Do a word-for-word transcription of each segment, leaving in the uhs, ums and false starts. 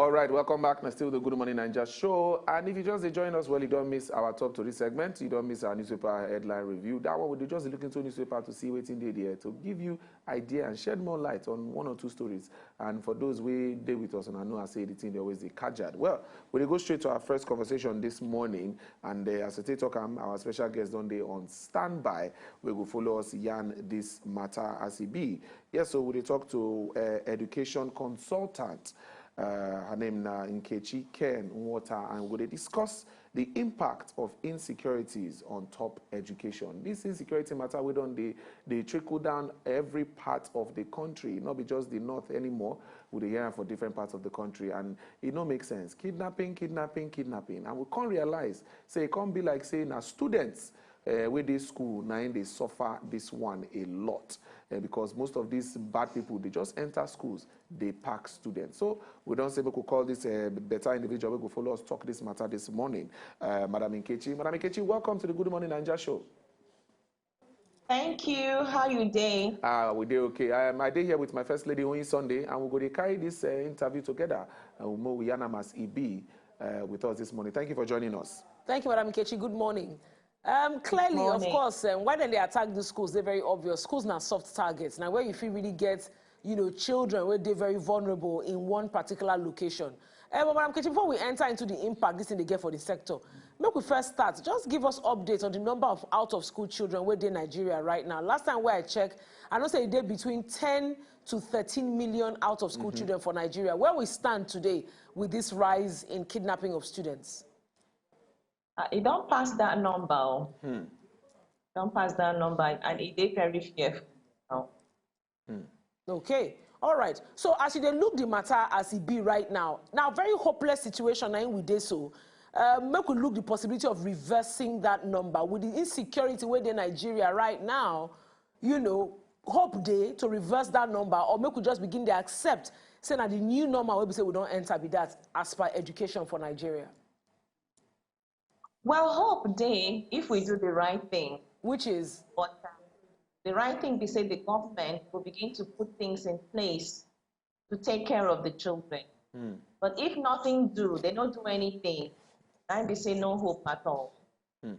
All right, welcome back. Now, still the Good Morning Naija show. And if you just dey join us, well, you don't miss our top story segment. You don't miss our newspaper headline review. That one, we dey just look into newspaper to see wetin dey there to give you idea and shed more light on one or two stories. And for those wey dey with us, and I know I say the thing, they always dey kajad. Well, we dey go straight to our first conversation this morning. And uh, as I take talk, am, our special guest don dey on standby. We go follow us yarn this matter as e be. Yes, so we dey talk to uh, education consultant. Uh, her name na Nkechi Ken Nwota, and we dey discuss the impact of insecurities on top education. This insecurity matter wey don dey dey trickle down every part of the country, not be just the north anymore. We dey hear am for different parts of the country, and e no make sense. Kidnapping, kidnapping, kidnapping, and we come realize say e come be like say na students uh, wey dey school na im dey suffer this one a lot uh, because most of these bad people dey just enter schools, dey pack students. So we don say make we call this uh, better individual wey go follow us talk this matter this morning, uh, Madam Nkechi. Madam Nkechi, welcome to the Good Morning Naija show. Thank you. How you dey? Ah, we dey okay. Um, I dey here with my first lady, Oyin Sunday, and we go dey carry this uh, interview together. And we mo we yarn am as e be uh, with us this morning. Thank you for joining us. Thank you, Madam Nkechi. Good morning. Um, clearly, of Morning. course, um, why dem dey attack these schools, dey very obvious. Schools na soft targets. Na where you fit really get, you know, children wey dey very vulnerable in one particular location. Um, but Madam Nkechi, before we enter into the impact this thing dey get for the sector, make we first start. Just give us update on the number of out-of-school children wey dey Nigeria right now. Last time wey I check, I know say e dey between ten to thirteen million out-of-school children for Nigeria. Where we stand today with this rise in kidnapping of students? Uh, e don pass that number o. Don pass that number, and e dey very fearful now. Okay. All right. So as you dey look the matter as e be right now, now very hopeless situation na im we dey so. Uh, make we look the possibility of reversing that number with the insecurity wey dey Nigeria right now. You know, hope dey to reverse that number, or make we just begin dey accept say na the new normal wey be say we don enter be that as per education for Nigeria. Well, hope dey if we do the right thing. Which is But um, the right thing be say the government will begin to put things in place to take care of the children. But if nothing do, they don't do anything, I be say no hope at all,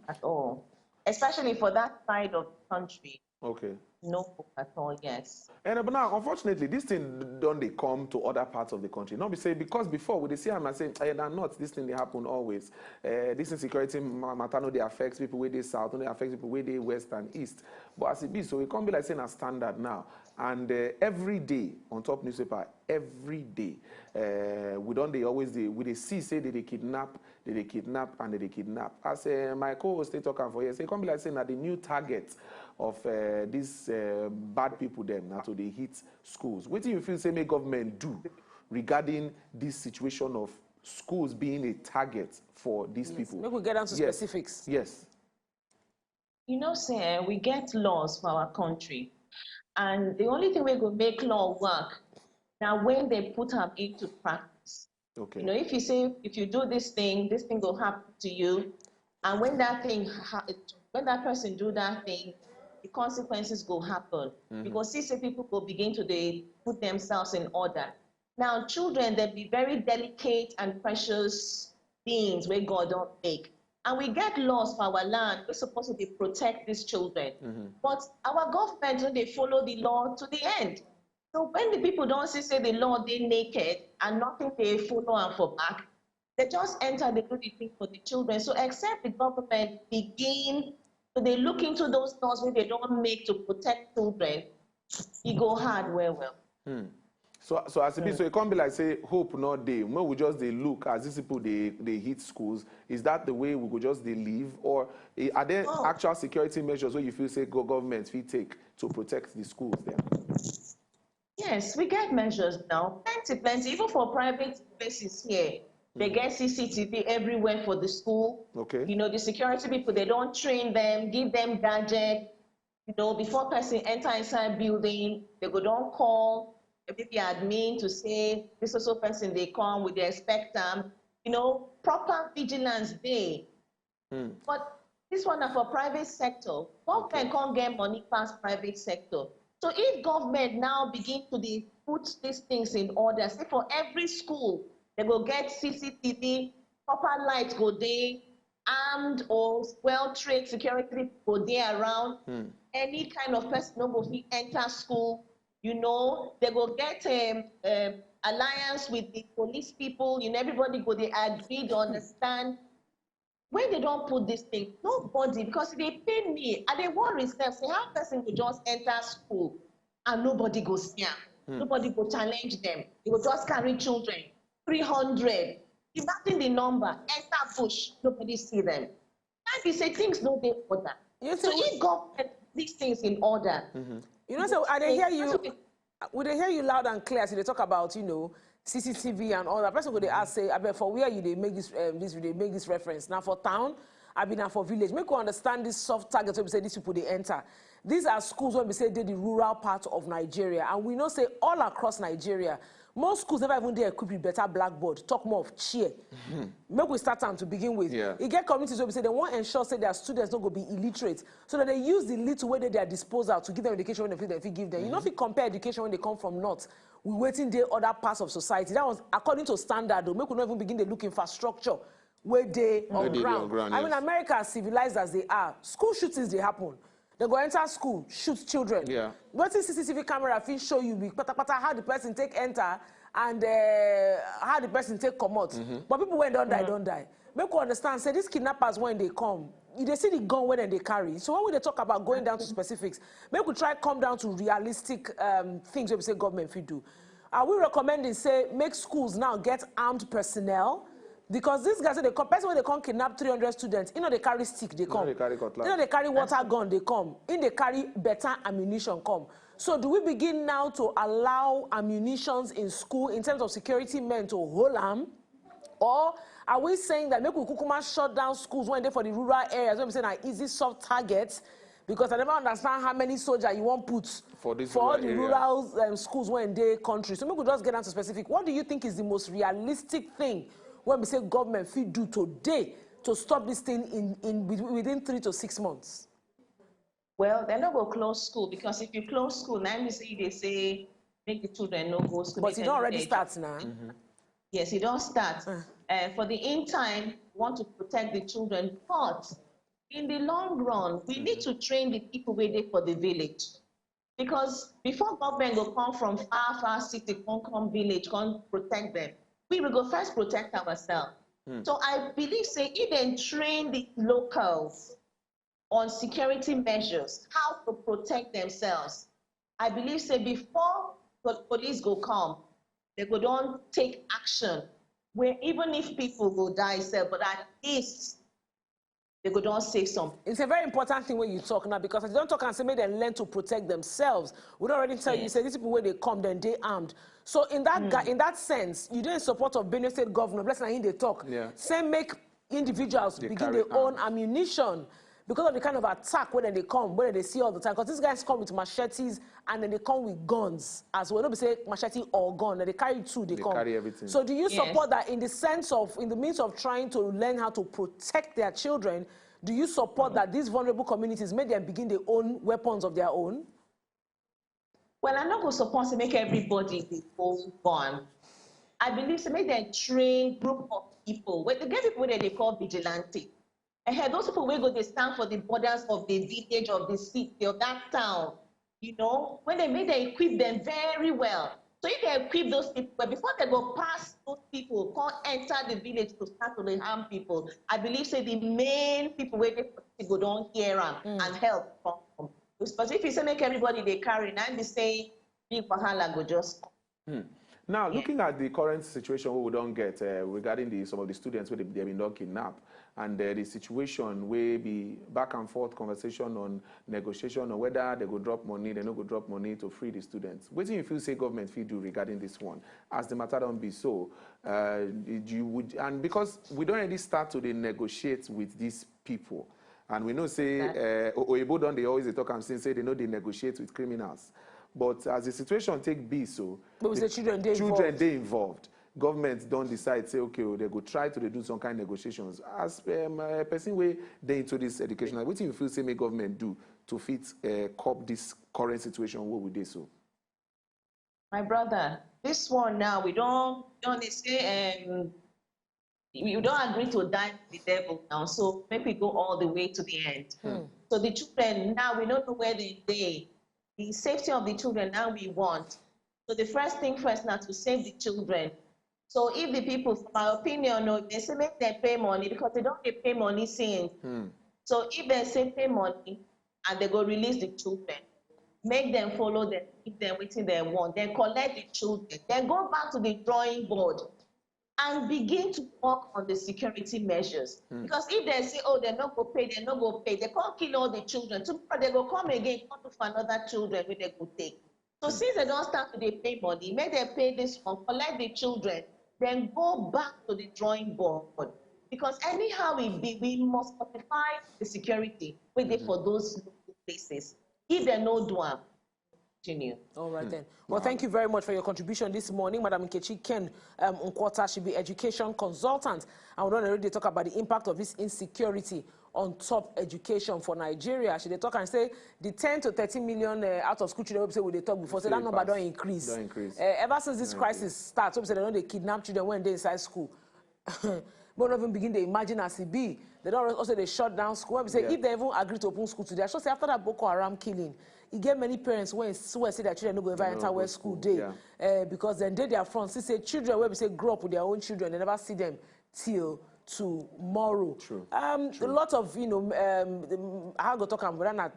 at all. Especially for that side of the country, Okay. no hope at all. Yes. And uh, but now, unfortunately, this thing don dey come to other parts of the country. Not be say because before we dey see am and say, eh, na not this thing dey happen always. Uh, this insecurity ma- matter no dey affect people wey dey south, no dey affect people wey dey west and east. But as e be, so e come be like say na standard now. And uh, every day on top newspaper, every day, uh, we don dey always dey we dey see say they dey kidnap, they dey kidnap, and they dey kidnap. As uh, my co-host dey talk am for here, say e come be like say na the new target of uh, these uh, bad people dem na to dey hit schools. Wetin you feel say make government do regarding this situation of schools being a target for these people? Make we get down to Yes. Specifics. Yes. You know say eh, we get laws for our country, and the only thing wey go make law work na when they put am into practice. Okay. You know, if you say, if you do this thing, this thing will happen to you, and when that thing ha- when that person do that thing, the consequences go happen. You go see say people go begin to dey put themselves in order. Now, children, they be very delicate and precious beings wey God don make. And we get laws for our land wey suppose to dey protect these children. But our government no dey follow the law to the end. So when the people don see say the law dey naked and nothing dey follow am for back, they just enter dey do the thing for the children. So except the government begin to dey look into those laws wey they don make to protect children, e go hard well well. So, so as e be, so e come be like say hope no dey. Make we just dey look as these people dey dey hit schools. Is that the way we go just dey live, or eh, are there Oh. actual security measures wey you feel say go- government fit take to protect the schools dem? Yes, we get measures now. Plenty, plenty. Even for private spaces here, they get C C T V everywhere for the school. Okay. You know, the security people, they don't train them, give them gadget. You know, before person enter inside building, they go don't call maybe admin to say this also person they come with the expect them. You know, proper vigilance day. But this one na for private sector. Government can't get money past private sector. So if government now begin to dey put these things in order, say for every school, They go get C C T V, proper light go dey, armed or well-trained security go dey around. Any kind of person no go fit enter school. You know, they go get um, um, alliance with the police people. You know, everybody go dey agree, dey understand. When they don put this thing, nobody, because e dey pain me, I dey worry sef say how person go just enter school and nobody go see am, nobody go challenge them. They go just carry children, three hundred. Imagine the number, enter bush, nobody see them. That be say things no dey order. You So say if government these things in order, You know, so I dey hear you. We dey hear you loud and clear as you dey talk about, you know, C C T V and all that. Person go dey ask say, "Abeg, for where you dey make this, um, this, you dey make this reference? Na for town, abi na for village?" Make we understand this soft target wey be say these people dey enter. These are schools wey be say dey the rural part of Nigeria, and we know say all across Nigeria, most schools never even dey equipped with better blackboard. Talk more of chair. Make we start am to begin with. Yeah. E get communities wey be say they wan ensure say their students no go be illiterate, so that they use the little wey dey their disposal to give them education wey dem fit, dem fit give them. You no fit compare education wey dey come from north with wetin dey other parts of society. That was according to standard o. Make we no even begin dey look infrastructure wey dey on dey ground. on ground, I mean, yes. America, as civilized as they are, school shootings dey happen. They go enter school, shoot children. Yeah. Wetin C C T V camera fit show you be patapata how the person take enter and uh, how the person take comot. But people wey don die don die. Make we understand say these kidnappers, when they come, you dey see the gun wey dem dey carry. So when we dey talk about going down to specifics, make we try come down to realistic um, things wey be say government fit do. Are we recommending say make schools now get armed personnel? Because this guy say they come, person wey dey come kidnap three hundred students, e no dey carry stick dey come. Dey carry cutlass. E no dey carry water gun dey come. E dey carry better ammunition come. So do we begin now to allow ammunitions in school in terms of security men to hold am? Or are we saying that make we kukuma shut down schools wey dey for the rural areas wey be say na easy soft target? Because I never understand how many soldiers you wan put For this for all rural the area. rural um, schools wey dey country. So make we just get down to specific. What do you think is the most realistic thing wey be say government fit do today to stop this thing in, in with- within three to six months? Well, dem no go close school, because if you close school, na im be say you dey say make the children no go school. But Make e dem don no already get start now. Yes, e don start. Uh, for the in time, we want to protect the children, but in the long run, we need to train the people wey dey for the village. Because before government go come from far, far city, come, come village, come protect them, we will go first protect ourselves. So I believe say if dem train the locals on security measures, how to protect themselves, I believe say before the police go come, they go don take action where even if people go die sef, but at least they go don say something. It's a very important thing when you talk now, because as you don talk and say make dem learn to protect themselves, we don already tell you say these people wey dey come, dem dey armed. So in that ga- in that sense, you dey in support of Benue State governor, bless na him dey talk. Yeah. Say make individuals begin carry dey own ammunition because of the kind of attack wey dem dey come, wey dem dey see all the time. Because these guys come with machetes and then they come with guns as well. No be say machete or gun, dem dey carry two, dey come. Carry everything. So do you Yes. support that in the sense of, in the means of trying to learn how to protect their children? Do you support that these vulnerable communities make them begin their own weapons of their own? Well, I no go support say make everybody dey own gun. I believe say make dem train group of people. Well, they get people wey dem dey call vigilante. And those people wey go dey stand for the borders of the village, of the city, of that town. You know, when they make dem equip them very well. So if they equip those people, but before they go pass those people, come enter the village to start to dey harm people, I believe say the main people wey dey for city go don hear am and help come. Because if you say make everybody dey carry, na im be say big wahala go just come. Now, looking at the current situation wey we don get uh, regarding the some of the students wey dem dem bin don kidnap, and uh, the situation wey be back and forth conversation on negotiation on whether they go drop money, they no go drop money to free the students. Wetin you feel say government fit do regarding this one, as the matter don be so? Uh, did you would and because we don already start to dey negotiate with these people, and we know say uh, O- Oyibo don dey always dey talk am since say they no dey negotiate with criminals. But as the situation take be so, But we the say children dey children involved. Dey involved. Government don decide say okay, oh, they go try to dey do some kind negotiations. As um, a person wey dey into this education, wetin you feel say make government do to fit uh, cope this current situation wey we dey so? My brother, This one now, we don't, don't they say, um, we don't agree to die with the devil now. So make we go all the way to the end. So the children now, we don't know where they dey. The safety of the children now we want. So the first thing first now to save the children. So if the people, for my opinion, no, they say make them pay money because they don't dey pay money since. So if they say pay money and they go release the children, make them follow them, give them wetin they want, then collect the children, then go back to the drawing board and begin to work on the security measures. Because if they say, oh, they no go pay, they no go pay, they can't kill all the children. Tomorrow they go come again, come look for another children wey they go take. So since they don't start to dey pay money, make them pay this one, collect the children, then go back to the drawing board. Because anyhow it be, we must fortify the security wey dey for those places. If they no do am, continue. All right then. Well, thank you very much for your contribution this morning, Madam Nkechi Ken um, Nkwota. She be education consultant, and we don already talk about the impact of this insecurity on top education for Nigeria. She dey talk and say the ten to thirteen million uh, out of school children wey be say we dey talk before, say that Say number pass. Don increase. Don increase. Uh, ever since this crisis start, wey be say dem don dey kidnap children wey dey inside school. But not even begin to imagine as e be. They don also dey shut down school. Wey be say Yeah. if they even agree to open school today, I sure say after that Boko Haram killing, e get many parents wey swear say their children no go ever No enter go where school school, dey, yeah. uh, because dem dey their front see say children wey be say grow up with their own children, they never see them till tomorrow. True, Um, a lot of you know, um, the, how I go talk am, whether na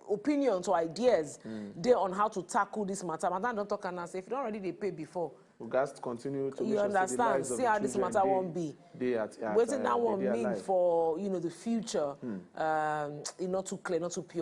opinions or ideas dey on how to tackle this matter. Madam don talk am now say if you don already dey pay before, We gats continue to you make sure say the understand, lives of see the how this children matter dey- wan be. dey at, at, Wetin uh, that dey one dey mean alive. For you know the future, um, e not too clear, not too pure.